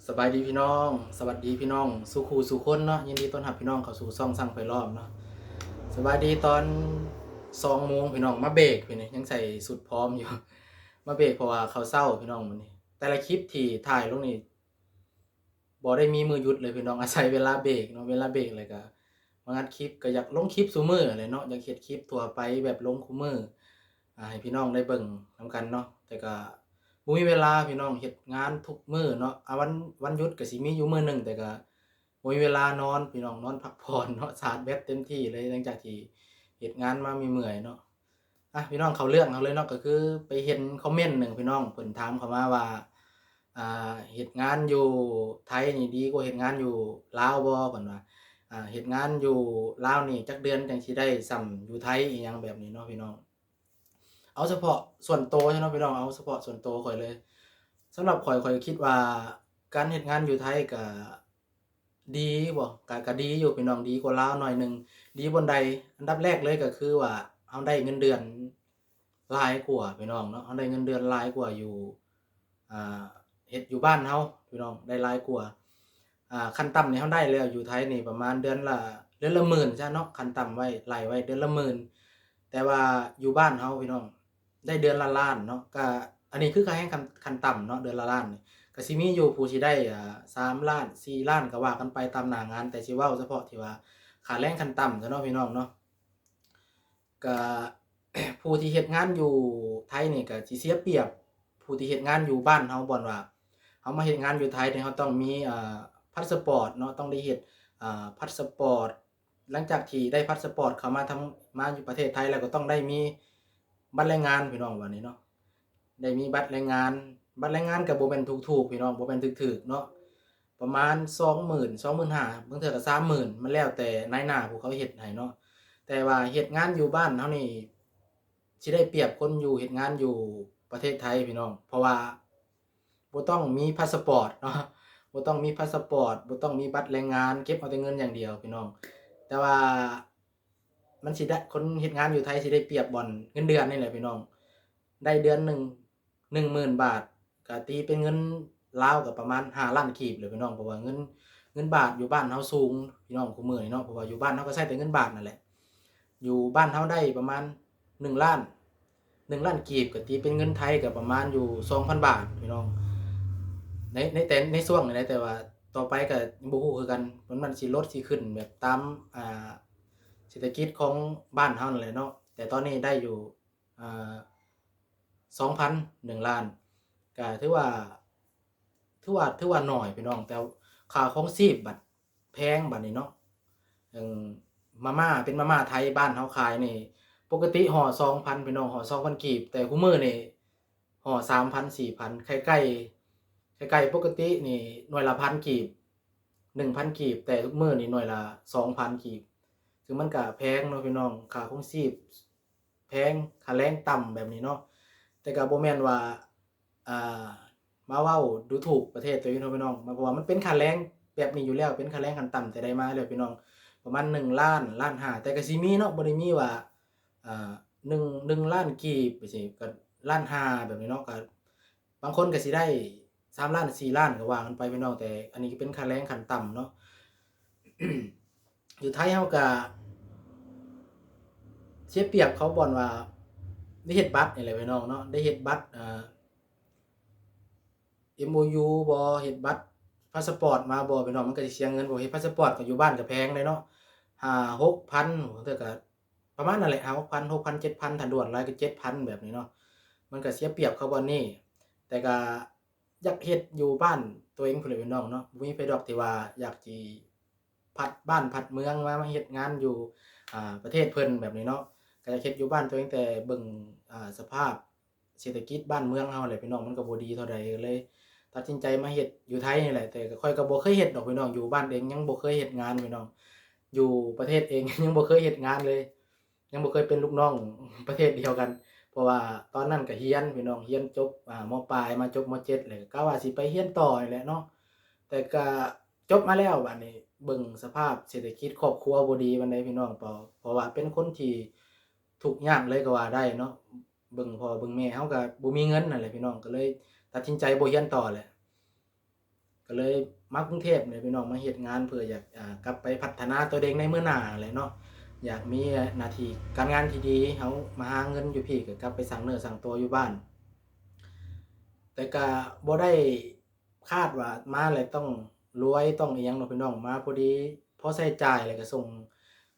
ສະບາຍດີພີ່ນ້ອງ ສະຫວັດດີພີ່ນ້ອງສູ່ຄູ່ສູ່ຄົນເນາະ. ຍິນດີຕ້ອນຮັບພີ່ນ້ອງເຂົ້າສູ່ຊ່ອງຊ່າງໄພລ້ອມເນາະ. ສະບາຍດີຕອນສອງໂມງພີ່ນ້ອງ ມາເບກພີ່ນີ້ ຍັງໃສ່ຊຸດພ້ອມຢູ່ ມາເບກເພາະວ່າເຂົ້າເຊົ້າພີ່ນ້ອງ. ມື້ນີ້ແຕ່ລະຄລິບທີ່ຖ່າຍລົງນີ້ ບໍ່ໄດ້ມີມື້ຢຸດເລີຍພີ່ນ້ອງ ອາໄສເວລາເບກເນາະ ເວລາເບກ ແລ້ວກະມາອັດຄລິບ ກະຢາກລົງຄລິບຊຸມື້ແຫຼະເນາະ ຢາກເຮັດຄລິບທົ່ວໄປແບບລົງຄູ່ມື້ ອາ ໃຫ້ພີ່ນ້ອງໄດ້ເບິ່ງນຳກັນເນາະ. ແຕ່ກະບໍ່ມີເວລາພີ່ນ້ອງ ເຮັດງານທຸກມື້ເນາະ. ອາ ວັນ ວັນຢຸດກະຊິມີຢູ່ມື້ໜຶ່ງ ແຕ່ກະບໍ່ມີເວລານອນພີ່ນ້ອງ ນອນພັກຜ່ອນເນາະ ຊາດແບັດເຕັມທີ່ເລີຍ ຫຼັງຈາກທີ່ເຮັດງານມາເມື່ອຍໆເນາະ. ອ່ະ ພີ່ນ້ອງ ເຂົ້າເລື່ອງເຮົາເລີຍເນາະ ກໍຄືໄປເຫັນຄອມເມັນໜຶ່ງພີ່ນ້ອງ ເພິ່ນຖາມເຂົ້າມາວ່າ ອ່າ ເຮັດງານຢູ່ໄທນີ້ດີກວ່າເຮັດງານຢູ່ລາວບໍ່ ເພິ່ນວ່າ ອ່າ ເຮັດງານຢູ່ລາວນີ້ຈັກເດືອນຈັ່ງຊິໄດ້ສ່ຳຢູ່ໄທ ອີ່ຫຍັງແບບນີ້ເນາະພີ່ນ້ອງ. ເອົາສະເພາະສ່ວນໂຕຊະເນາະພີ່ນ້ອງ ເອົາສະເພາະສ່ວນໂຕຂ້ອຍເລີຍ. ສຳລັບຂ້ອຍ ຂ້ອຍຄິດວ່າການເຮັດງານຢູ່ໄທກະ ດີບໍ່ ກະ ກະດີຢູ່ພີ່ນ້ອງ ດີກວ່າລາວໜ້ອຍໜຶ່ງ. ດີບ່ອນໃດ? ອັນດັບແລກເລີຍກະຄືວ່າເຮົາໄດ້ເງິນເດືອນຫຼາຍກວ່າພີ່ນ້ອງເນາະ ເຮົາໄດ້ເງິນເດືອນຫຼາຍກວ່າຢູ່ ອ່າ ເຮັດຢູ່ບ້ານເຮົາພີ່ນ້ອງ ໄດ້ຫຼາຍກວ່າ. ອ່າ ຂັ້ນຕ່ຳນີ້ເຮົາໄດ້ແລ້ວ ຢູ່ໄທນີ້ປະມານເດືອນລະ ເດືອນລະໝື່ນຊະເນາະ ຂັ້ນຕ່ຳໄວ້ ໄລ່ໄວ້ເດືອນລະໝື່ນ. ແຕ່ວ່າຢູ່ບ້ານເຮົາພີ່ນ້ອງ ໄດ້ເດືອນລະລ້ານເນາະ ກະ ອັນນີ້ຄືຄ່າແຮງຂັ້ນ ຂັ້ນຕ່ຳເນາະ ເດືອນລະລ້ານນີ້ ກະຊິມີຢູ່ຜູ້ທີ່ໄດ້ ອ່າ ສາມລ້ານ ສີ່ລ້ານ ກະວ່າກັນໄປຕາມໜ້າງານ. ແຕ່ຊິເວົ້າສະເພາະທີ່ວ່າຄ່າແຮງຂັ້ນຕ່ຳຊະເນາະພີ່ນ້ອງເນາະ ກະ ຜູ້ທີ່ເຮັດງານຢູ່ໄທນີ້ກະຊິເສຍປຽບຜູ້ທີ່ເຮັດງານຢູ່ບ້ານເຮົາ ບ່ອນວ່າເຮົາມາເຮັດງານຢູ່ໄທນີ້ ເຮົາຕ້ອງມີ ອ່າ ພາສປອດເນາະ ຕ້ອງໄດ້ເຮັດ ອ່າ ພາສປອດ ຫຼັງຈາກທີ່ໄດ້ພາສປອດເຂົ້າມາທຳ ມາຢູ່ປະເທດໄທແລ້ວ ກໍຕ້ອງໄດ້ມີບັດແຮງງານພີ່ນ້ອງ ບາດນີ້ເນາະ ໄດ້ມີບັດແຮງງານ. ບັດແຮງງານກໍບໍ່ແມ່ນຖືກໆພີ່ນ້ອງ ບໍ່ແມ່ນຖືກໆເນາະ ປະມານສອງໝື່ນ ສອງໝື່ນຫ້າ ບາງເທື່ອກໍສາມໝື່ນ ມັນແລ້ວແຕ່ນາຍໜ້າຜູ້ເຂົາເຮັດໃຫ້ເນາະ. ແຕ່ວ່າເຮັດງານຢູ່ບ້ານເຮົານີ້ ຊິໄດ້ປຽບຄົນຢູ່ເຮັດງານຢູ່ປະເທດໄທພີ່ນ້ອງ ເພາະວ່າ ບໍ່ຕ້ອງມີພາສປອດເນາະ ບໍ່ຕ້ອງມີພາສປອດ ບໍ່ຕ້ອງມີບັດແຮງງານ ເກັບເອົາແຕ່ເງິນຢ່າງດຽວພີ່ນ້ອງ. ແຕ່ວ່າມັນຊິໄດ້ ຄົນເຮັດງານຢູ່ໄທຊິໄດ້ປຽບບ່ອນເງິນເດືອນນີ້ແຫຼະພີ່ນ້ອງ ໄດ້ເດືອນໜຶ່ງ ໜຶ່ງໝື່ນບາດ ກະຕີເປັນເງິນລາວກະປະມານຫ້າລ້ານກີບແຫຼະພີ່ນ້ອງ ເພາະວ່າເງິນ ເງິນບາດຢູ່ບ້ານເຮົາສູງພີ່ນ້ອງ ຄູ່ມື້ນີ້ເນາະ ເພາະວ່າຢູ່ບ້ານເຮົາກໍໃຊ້ແຕ່ເງິນບາດນັ້ນແຫຼະ. ຢູ່ບ້ານເຮົາໄດ້ປະມານໜຶ່ງລ້ານ ໜຶ່ງລ້ານກີບ ກໍຕີເປັນເງິນໄທກໍປະມານຢູ່ສອງພັນບາດພີ່ນ້ອງ ໃນ ໃນແຕ່ ໃນຊ່ວງນີ້ແຫຼະ. ແຕ່ວ່າຕໍ່ໄປກໍຍັງບໍ່ຮູ້ຄືກັນ ມັນ ມັນຊິລົດຊິຂຶ້ນແບບຕາມ ອ່າ ເສດຖະກິດຂອງບ້ານເຮົານັ້ນແຫຼະເນາະ. ແຕ່ຕອນນີ້ໄດ້ຢູ່ ອ່າ ສອງພັນ ໜຶ່ງລ້ານ ກໍຖືວ່າ ຖືວ່າ ຖືວ່າໜ້ອຍພີ່ນ້ອງ ແຕ່ຄ່າຄອງຊີບບັດ ແພງບາດນີ້ເນາະ. ເອີ ມາມ່າ ເປັນມາມ່າໄທບ້ານເຮົາຂາຍນີ້ ປົກກະຕິຫໍ່ສອງພັນພີ່ນ້ອງ ຫໍ່ສອງພັນກີບ ແຕ່ຄູ່ມື້ນີ້ຫໍ່ສາມພັນ ສີ່ພັນ. ໄຂ່ໄກ່ ໄຂ່ໄກ່ປົກກະຕິນີ້ໜ່ວຍລະພັນກີບ ໜຶ່ງພັນກີບ ແຕ່ທຸກມື້ນີ້ໜ່ວຍລະສອງພັນກີບ ຊຶ່ງມັນກະແພງເນາະພີ່ນ້ອງ ຄ່າຄອງຊີບ ແພງ ຄ່າແຮງຕ່ຳແບບນີ້ເນາະ. ແຕ່ກໍບໍ່ແມ່ນວ່າ ອ່າ ມາເວົ້າດູຖູກປະເທດຕົວເອງເນາະພີ່ນ້ອງ ເພາະວ່າມັນເປັນຄ່າແຮງແບບນີ້ຢູ່ແລ້ວ ເປັນຄ່າແຮງຂັ້ນຕ່ຳແຕ່ໃດມາແລ້ວພີ່ນ້ອງ ປະມານໜຶ່ງລ້ານ ລ້ານຫ້າ ແຕ່ກໍຊິມີເນາະ ບໍ່ໄດ້ມີວ່າ ອ່າ ໜຶ່ງ ໜຶ່ງລ້ານກີບຈັ່ງຊີ້ ກໍລ້ານຫ້າແບບນີ້ເນາະ ກໍ ບາງຄົນກໍຊິໄດ້ສາມລ້ານ ສີ່ລ້ານ ກໍວ່າກັນໄປພີ່ນ້ອງ ແຕ່ອັນນີ້ກໍເປັນຄ່າແຮງຂັ້ນຕ່ຳເນາະ. ຢູ່ໄທເຮົາກໍເສຍປຽບເຂົາບ່ອນວ່າໄດ້ເຮັດບັດນີ້ແຫຼະພີ່ນ້ອງເນາະ ໄດ້ເຮັດບັດ ເອີ ເອັມໂອຢູ ບໍ່ ເຮັດບັດພາສະປອດມາບໍ່ພີ່ນ້ອງ ມັນກໍຊິເສຍເງິນ ເພາະເຮັດພາສະປອດກໍຢູ່ບ້ານກໍແພງເດ້ເນາະ ຫ້າຫົກພັນ ບາງເທື່ອກໍ ປະມານນັ້ນແຫຼະ ຫ້າຫົກພັນ ຫົກພັນ ເຈັດພັນ ຖ້າດ່ວນຫຼາຍກໍເຈັດພັນແບບນີ້ເນາະ ມັນກໍເສຍປຽບເຂົາບ່ອນນີ້. ແຕ່ກໍຢາກເຮັດຢູ່ບ້ານຕົວເອງພຸ້ນແຫຼະພີ່ນ້ອງເນາະ ບໍ່ມີໃຜດອກທີ່ວ່າຢາກຊິພັດບ້ານພັດເມືອງມາ ມາເຮັດງານຢູ່ ອ່າ ປະເທດເພິ່ນແບບນີ້ເນາະ ກໍຢາກເຮັດຢູ່ບ້ານຕົວເອງ ແຕ່ເບິ່ງ ອ່າ ສະພາບ ເສດຖະກິດບ້ານເມືອງເຮົາແຫຼະພີ່ນ້ອງ ມັນກໍບໍ່ດີເທົ່າໃດ ກໍເລີຍຕັດສິນໃຈມາເຮັດຢູ່ໄທນີ້ແຫຼະ. ແຕ່ຂ້ອຍກໍບໍ່ເຄີຍເຮັດດອກພີ່ນ້ອງ ຢູ່ບ້ານເອງຍັງບໍ່ເຄີຍເຮັດງານພີ່ນ້ອງ ຢູ່ປະເທດເອງຍັງບໍ່ເຄີຍເຮັດງານເລີຍ ຍັງບໍ່ເຄີຍເປັນລູກນ້ອງປະເທດດຽວກັນ ເພາະວ່າຕອນນັ້ນກໍຮຽນພີ່ນ້ອງ ຮຽນຈົບ ອ່າ ມໍປາຍ ມາຈົບ ມໍເຈັດ ແລ້ວກໍກະວ່າຊິໄປຮຽນຕໍ່ນີ້ແຫຼະເນາະ ແຕ່ກໍຈົບມາແລ້ວ ບາດນີ້ເບິ່ງສະພາບເສດຖະກິດຄອບຄົວບໍ່ດີປານໃດພີ່ນ້ອງ ເພາະ ເພາະວ່າເປັນຄົນທີ່ທຸກຍາກເລີຍກໍວ່າໄດ້ເນາະ ເບິ່ງພໍ່ເບິ່ງແມ່ເຮົາກໍບໍ່ມີເງິນນັ້ນແຫຼະພີ່ນ້ອງ ກໍເລີຍຕັດສິນໃຈບໍ່ຮຽນຕໍ່ແຫຼະ. ກໍເລີຍມາກຸງເທບນີ້ພີ່ນ້ອງ ມາເຮັດງານເພື່ອຢາກ ອ່າ ກັບໄປພັດທະນາຕົວເອງໃນມື້ໜ້າແຫຼະເນາະ. ຢາກມີໜ້າທີ່ການງານທີ່ດີ ເຮົາມາຫາເງິນຢູ່ພີ້ ກໍກັບໄປສ້າງເນື້ອສ້າງຕົວຢູ່ບ້ານ. ແຕ່ກໍບໍ່ໄດ້ຄາດວ່າມາແລ້ວຕ້ອງລວຍຕ້ອງອີ່ຫຍັງເນາະພີ່ນ້ອງ, ມາພໍດີພໍໃຊ້ຈ່າຍ ແລ້ວກໍສົ່ງ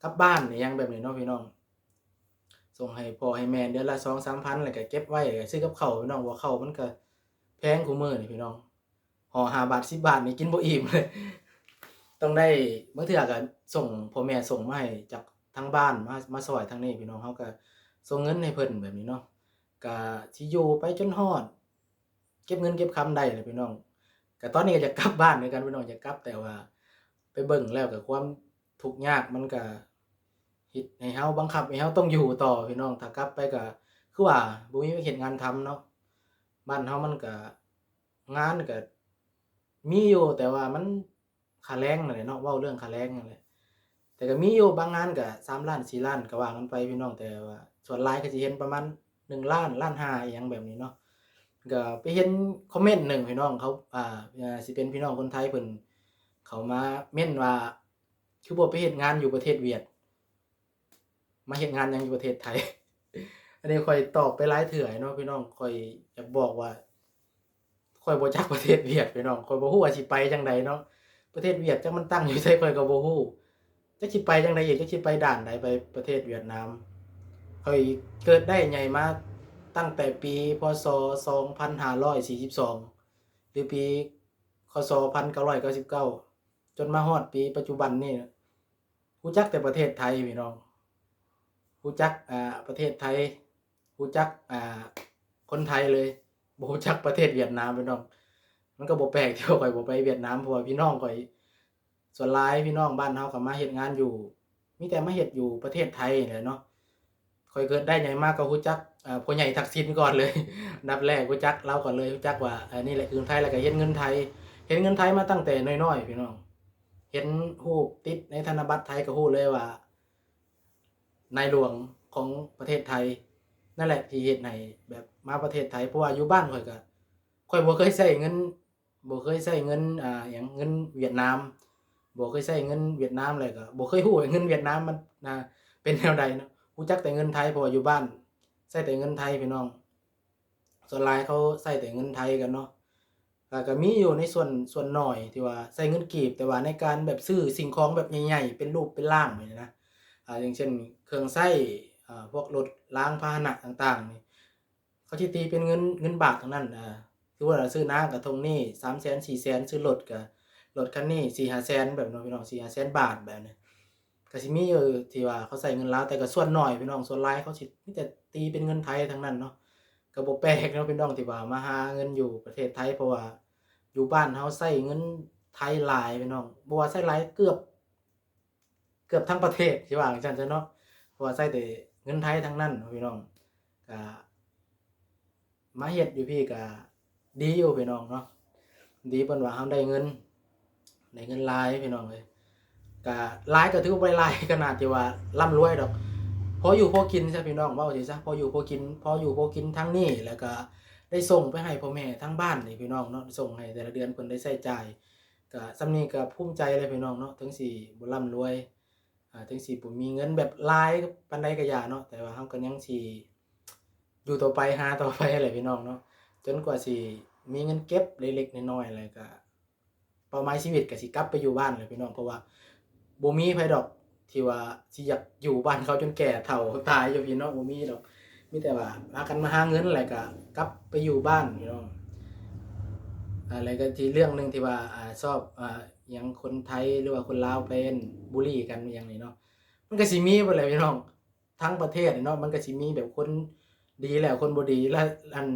ກັບບ້ານອີ່ຫຍັງແບບນີ້ເນາະພີ່ນ້ອງ. ສົ່ງໃຫ້ພໍ່ໃຫ້ແມ່ເດືອນລະສອງສາມພັນ ແລ້ວກໍເກັບໄວ້ ແລ້ວກໍຊື້ກັບເຂົ້າພີ່ນ້ອງ, ເພາະເຂົ້າມັນກໍແພງຄູ່ມື້ນີ້ພີ່ນ້ອງ. ຫໍ່ຫ້າບາດສິບບາດນີ້ກິນບໍ່ອີ່ມເລີຍ. ຕ້ອງໄດ້ ບາງເທື່ອກໍສົ່ງ ພໍ່ແມ່ສົ່ງມາໃຫ້ຈາກທາງບ້ານ ມາ ມາຊ່ອຍທາງນີ້ພີ່ນ້ອງ, ເຮົາກໍສົ່ງເງິນໃຫ້ເພິ່ນແບບນີ້ເນາະ. ກໍຊິຢູ່ໄປຈົນຮອດ ເກັບເງິນເກັບຄຳໄດ້ແຫຼະພີ່ນ້ອງ. ກໍຕອນນີ້ກໍຢາກກັບບ້ານຄືກັນພີ່ນ້ອງ, ຢາກກັບ ແຕ່ວ່າໄປເບິ່ງແລ້ວກໍຄວາມທຸກຍາກມັນກໍເຮັດໃຫ້ເຮົາ ບັງຄັບໃຫ້ເຮົາຕ້ອງຢູ່ຕໍ່ພີ່ນ້ອງ. ຖ້າກັບໄປກໍຄືວ່າບໍ່ມີວຽກເຮັດງານທຳເນາະ. ບ້ານເຮົາມັນກໍ ງານກໍມີຢູ່ ແຕ່ວ່າມັນຄ່າແຮງນັ້ນແຫຼະເນາະ, ເວົ້າເລື່ອງຄ່າແຮງນັ້ນແຫຼະ. ແຕ່ກໍມີຢູ່ ບາງງານກໍສາມລ້ານ ສີ່ລ້ານ ກໍວ່າກັນໄປພີ່ນ້ອງ, ແຕ່ວ່າສ່ວນຫຼາຍກໍຊິເຫັນປະມານໜຶ່ງລ້ານ ລ້ານຫ້າ ອີ່ຫຍັງແບບນີ້ເນາະ. ກໍໄປເຫັນຄອມເມັນໜຶ່ງພີ່ນ້ອງເຂົາ ອ່າ ຊິເປັນພີ່ນ້ອງຄົນໄທ ເພິ່ນເຂົ້າມາເມັນວ່າ ຄືບໍ່ໄປເຮັດງານຢູ່ປະເທດຫວຽດ ມາເຮັດງານຫຍັງຢູ່ປະເທດໄທ? ອັນນີ້ຂ້ອຍຕອບໄປຫຼາຍເທື່ອເນາະພີ່ນ້ອງ, ຂ້ອຍຢາກບອກວ່າ ຂ້ອຍບໍ່ຈັກປະເທດຫວຽດພີ່ນ້ອງ, ຂ້ອຍບໍ່ຮູ້ວ່າຊິໄປຈັ່ງໃດເນາະ. ປະເທດຫວຽດຈັກມັນຕັ້ງຢູ່ໃສ ຂ້ອຍກໍບໍ່ຮູ້, ຈັກຊິໄປຈັ່ງໃດອີກ, ຈັກຊິໄປດ່ານໃດ ໄປປະເທດຫວຽດນາມ. ຂ້ອຍເກີດໄດ້ໃຫຍ່ມາຕັ້ງແຕ່ປີ ພ.ສ. ສອງພັນຫ້າຮ້ອຍສີ່ສິບສອງ ຫຼື ປີ ຄ.ສ. ພັນເກົ້າຮ້ອຍເກົ້າສິບເກົ້າ ຈົນມາຮອດປີປັດຈຸບັນນີ້ ຮູ້ຈັກແຕ່ປະເທດໄທພີ່ນ້ອງ, ຮູ້ຈັກ ອ່າ ປະເທດໄທ, ຮູ້ຈັກ ອ່າ ຄົນໄທເລີຍ, ບໍ່ຮູ້ຈັກປະເທດຫວຽດນາມພີ່ນ້ອງ. ມັນກໍບໍ່ແປກທີ່ວ່າຂ້ອຍບໍ່ໄປຫວຽດນາມ, ເພາະວ່າພີ່ນ້ອງຂ້ອຍ ສ່ວນຫຼາຍພີ່ນ້ອງບ້ານເຮົາກໍມາເຮັດງານຢູ່ ມີແຕ່ມາເຮັດຢູ່ປະເທດໄທນີ້ແຫຼະເນາະ. ຂ້ອຍເກີດໄດ້ໃຫຍ່ມາກໍຮູ້ຈັກ ເອີ ພໍ່ໃຫຍ່ທັກສິນກ່ອນເລີຍ, ອັນດັບແລກຮູ້ຈັກລາວກ່ອນເລີຍ, ຮູ້ຈັກວ່າ ເອີ ນີ້ແຫຼະຄືຄົນໄທ, ແລ້ວກໍເຫັນເງິນໄທ, ເຫັນເງິນໄທມາຕັ້ງແຕ່ນ້ອຍໆ ພີ່ນ້ອງ. ເຫັນຮູບຕິດໃນທະນະບັດໄທກໍຮູ້ເລີຍວ່າ ໃນຫຼວງຂອງປະເທດໄທ ນັ້ນແຫຼະທີ່ເຮັດໃຫ້ແບບມາປະເທດໄທ, ເພາະວ່າຢູ່ບ້ານຂ້ອຍກໍ ຂ້ອຍບໍ່ເຄີຍໃຊ້ເງິນ ບໍ່ເຄີຍໃຊ້ເງິນ ອ່າ ຫຍັງ ເງິນຫວຽດນາມ, ບໍ່ເຄີຍໃຊ້ເງິນຫວຽດນາມ ແລ້ວກໍບໍ່ເຄີຍຮູ້ວ່າເງິນຫວຽດນາມມັນ ອ່າ ເປັນແນວໃດເນາະ. ຮູ້ຈັກແຕ່ເງິນໄທ ເພາະວ່າຢູ່ບ້ານໃຊ້ແຕ່ເງິນໄທພີ່ນ້ອງ, ສ່ວນຫຼາຍເຂົາໃຊ້ແຕ່ເງິນໄທກັນເນາະ. ແລ້ວກໍມີຢູ່ໃນສ່ວນ ສ່ວນໜ້ອຍທີ່ວ່າໃຊ້ເງິນກີບ, ແຕ່ວ່າໃນການແບບຊື້ສິ່ງຂອງແບບໃຫຍ່ໆ ເປັນຮູບເປັນຮ່າງແບບນີ້ນະ, ອ່າ ຢ່າງເຊັ່ນເຄື່ອງໃຊ້ ອ່າ ພວກລົດລາງພາຫະນະຕ່າງໆນີ້ ເຂົາຊິຕີເປັນເງິນ ເງິນບາດທັງນັ້ນ. ອ່າ ຄືວ່າຊື້ນາກໍທົ່ງນີ້ ສາມແສນ ສີ່ແສນ, ຊື້ລົດກໍ ລົດຄັນນີ້ ສີ່ຫ້າແສນ ແບບເນາະ ພີ່ນ້ອງ, ສີ່ຫ້າແສນບາດແບບນີ້. ກໍຊິມີຢູ່ທີ່ວ່າເຂົາໃຊ້ເງິນລາວ, ແຕ່ກໍສ່ວນໜ້ອຍ ພີ່ນ້ອງ, ສ່ວນຫຼາຍເຂົາຊິມີແຕ່ຕີເປັນເງິນໄທທັງນັ້ນເນາະ. ກໍບໍ່ແປກເນາະ ພີ່ນ້ອງ ທີ່ວ່າມາຫາເງິນຢູ່ປະເທດໄທ, ເພາະວ່າຢູ່ບ້ານເຮົາໃຊ້ເງິນໄທຫຼາຍ ພີ່ນ້ອງ, ບໍ່ວ່າໃຊ້ຫຼາຍ ເກືອບ ເກືອບທັງປະເທດ ຊິວ່າຈັ່ງຊັ້ນຊະເນາະ, ເພາະວ່າໃຊ້ແຕ່ເງິນໄທທັງນັ້ນເນາະ ພີ່ນ້ອງ. ກະມາເຮັດຢູ່ພີ້ກະດີຢູ່ ພີ່ນ້ອງເນາະ, ດີເພິ່ນວ່າເຮົາໄດ້ເງິນ ໄດ້ເງິນຫຼາຍ ພີ່ນ້ອງເອີຍ. ກະຫຼາຍ ກະຖືວ່າບໍ່ໄດ້ຫຼາຍຂະໜາດທີ່ວ່າລ່ຳລວຍດອກ, ພໍຢູ່ພໍກິນຊະ ພີ່ນ້ອງ, ເວົ້າຈັ່ງຊີ້ຊະ, ພໍຢູ່ພໍກິນ ພໍຢູ່ພໍກິນທາງນີ້ ແລ້ວກະໄດ້ສົ່ງໄປໃຫ້ພໍ່ແມ່ທາງບ້ານນີ້ ພີ່ນ້ອງເນາະ, ໄດ້ສົ່ງໃຫ້ແຕ່ລະເດືອນເພິ່ນໄດ້ໃຊ້ຈ່າຍ. ກະສ່ຳນີ້ກະພູມໃຈແລ້ວ ພີ່ນ້ອງເນາະ, ເຖິງຊິບໍ່ລ່ຳລວຍ ອ່າ ເຖິງຊິບໍ່ມີເງິນແບບຫຼາຍປານໃດກໍຢ່າເນາະ, ແຕ່ວ່າເຮົາກໍຍັງຊິຢູ່ຕໍ່ໄປ ຫາຕໍ່ໄປຫັ້ນແຫຼະ ພີ່ນ້ອງເນາະ, ຈົນກວ່າຊິມີເງິນເກັບເລັກໆນ້ອຍໆ ແລ້ວກໍເປົ້າໝາຍຊີວິດກໍຊິກັບໄປຢູ່ບ້ານແຫຼະ ພີ່ນ້ອງ. ເພາະວ່າບໍ່ມີໃຜດອກທີ່ວ່າຊິຢາກຢູ່ບ້ານເຂົາຈົນແກ່ເຖົ້າຕາຍຢູ່ພີ້ເນາະ, ບໍ່ມີດອກ. ມີແຕ່ວ່າພາກັນມາຫາເງິນ ແລ້ວກໍກັບໄປຢູ່ບ້ານ ພີ່ນ້ອງ. ອ່າ ແລ້ວກໍທີ່ເລື່ອງໜຶ່ງທີ່ວ່າ ອ່າ ຊອບ ອ່າ ຫຍັງ ຄົນໄທ ຫຼືວ່າຄົນລາວໄປບູລີກັນຫຍັງນີ້ເນາະ, ມັນກໍຊິມີເບິດແຫຼະ ພີ່ນ້ອງ, ທັງປະເທດເນາະ, ມັນກໍຊິມີແບບຄົນດີ ແລ້ວຄົນບໍ່ດີ. ແລະ ອັນ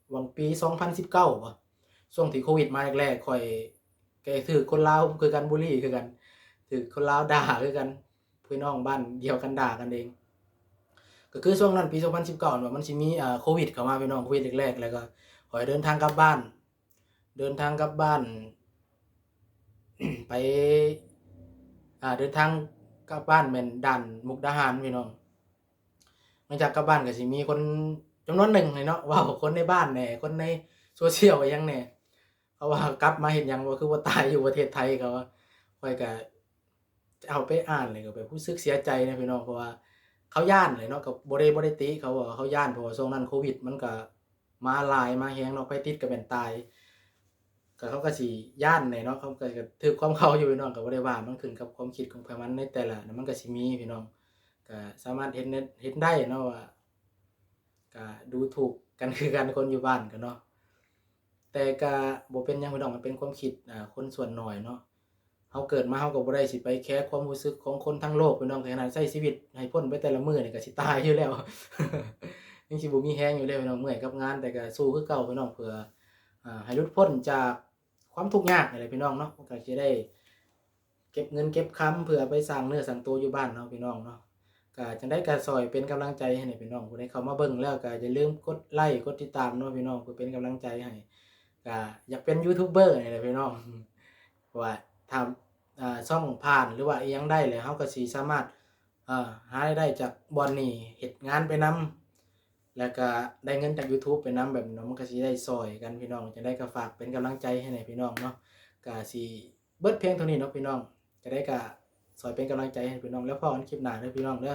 ຫວ່າງປີສອງພັນສິບເກົ້າບໍ ຊ່ວງທີ່ໂຄວິດມາແລກໆ ຂ້ອຍກໍຖືກຄົນລາວຄືກັນບູລີຄືກັນ, ຖືກຄົນລາວດ່າຄືກັນ, ພີ່ນ້ອງບ້ານດຽວກັນດ່າກັນເອງ. ກໍຄືຊ່ວງນັ້ນ ປີສອງພັນສິບເກົ້າ ມັນຊິມີ ເອີ ໂຄວິດເຂົ້າມາ ພີ່ນ້ອງ, ໂຄວິດແລກໆ ແລ້ວກໍຂ້ອຍເດີນທາງກັບບ້ານ ເດີນທາງກັບບ້ານ ໄປ ອ່າ ເດີນທາງກັບບ້ານແມ່ນດ່ານມຸກດາຫານ ພີ່ນ້ອງ. ຫຼັງຈາກກັບບ້ານກໍຊິມີຄົນຈຳນວນໜຶ່ງເນາະ, ເວົ້າຄົນໃນບ້ານແດ່ ຄົນໃນໂຊຊຽວຫຍັງແດ່, າວ່າກັບມາເຮັດຫຍັງ ວ່າຄືບໍ່ຕາຍຢູ່ປະເທດໄທ ເຂົາວ່າ. ຂ້ອຍກະເອົາໄປອ່ານແລ້ວກໍແບບຮູ້ສຶກເສຍໃຈນະພີ່ນ້ອງ ເພາະວ່າເຂົາຢ້ານແຫຼະເນາະ ກໍບໍ່ໄດ້ ບໍ່ໄດ້ຕິເຂົາ ເຂົາຢ້ານ ເພາະວ່າຊ່ວງນັ້ນໂຄວິດມັນກໍມາຫຼາຍມາແຮງເນາະ ໃຜຕິດກໍແມ່ນຕາຍ ກໍເຂົາກໍຊິຢ້ານແຫຼະເນາະ ເຂົາກໍ ກໍຖືກຄວາມເຂົາຢູ່ພີ່ນ້ອງ ກໍບໍ່ໄດ້ວ່າ ມັນຂຶ້ນກັບຄວາມຄິດຂອງໃຜມັນ ໃນແຕ່ລະນັ້ນມັນກໍຊິມີພີ່ນ້ອງ ກໍສາມາດເຫັນ ເຫັນໄດ້ເນາະວ່າ ກະດູຖູກກັນຄືກັນ ຄົນຢູ່ບ້ານກັນເນາະ ແຕ່ກະບໍ່ເປັນຫຍັງພີ່ນ້ອງ ມັນເປັນຄວາມຄິດ ອາ ຄົນສ່ວນໜ້ອຍເນາະ ເຮົາເກີດມາເຮົາກໍບໍ່ໄດ້ຊິໄປແຄຄວາມຮູ້ສຶກຂອງຄົນທັງໂລກພີ່ນ້ອງ ຂະໜາດໃຊ້ຊີວິດໃຫ້ພົ້ນໄປແຕ່ລະມື້ນີ້ກໍຊິຕາຍຢູ່ແລ້ວ ຍັງຊິບໍ່ມີແຮງຢູ່ເດ້ພີ່ນ້ອງ ເມື່ອຍກັບງານ ແຕ່ກະສູ້ຄືເກົ່າພີ່ນ້ອງ ເພື່ອ ອາ ໃຫ້ຫຼຸດພົ້ນຈາກຄວາມທຸກຍາກນີ້ແຫຼະພີ່ນ້ອງເນາະ ກໍຊິໄດ້ ເກັບເງິນເກັບຄຳເພື່ອໄປສ້າງເນື້ອສ້າງໂຕຢູ່ບ້ານເນາະພີ່ນ້ອງເນາະ ກະຈັ່ງໃດກະຊ່ອຍເປັນກຳລັງໃຈໃຫ້ແດ່ພີ່ນ້ອງ ຜູ້ໃດເຂົ້າມາເບິ່ງແລ້ວກະຢ່າລືມກົດໄລກົດຕິດຕາມເນາະພີ່ນ້ອງ ເພື່ອເປັນກຳລັງໃຈໃຫ້ ກະຢາກເປັນຢູທູບເບີນີ້ແຫຼະພີ່ນ້ອງ ເພາະວ່າຖ້າ ອາ ຊ່ອງຜ່ານ ຫຼືວ່າອີ່ຫຍັງໄດ້ແລ້ວ ເຮົາກະຊິສາມາດ ອາ ຫາລາຍໄດ້ຈາກບ່ອນນີ້ ເຮັດງານໄປນຳ ແລ້ວກະໄດ້ເງິນຈາກຢູທູບໄປນຳ ແບບນີ້ເນາະ ມັນກະຊິໄດ້ຊ່ອຍກັນພີ່ນ້ອງ ຈັ່ງໃດກະຝາກເປັນກຳລັງໃຈໃຫ້ແດ່ພີ່ນ້ອງເນາະ ກະຊິ ເບິດພຽງເທົ່ານີ້ເນາະພີ່ນ້ອງ ຈັ່ງໃດກະຊ່ອຍເປັນກຳລັງໃຈໃຫ້ພີ່ນ້ອງ ແລ້ວພໍ້ກັນຄລິບໜ້າເດີພີ່ນ້ອງເດີ.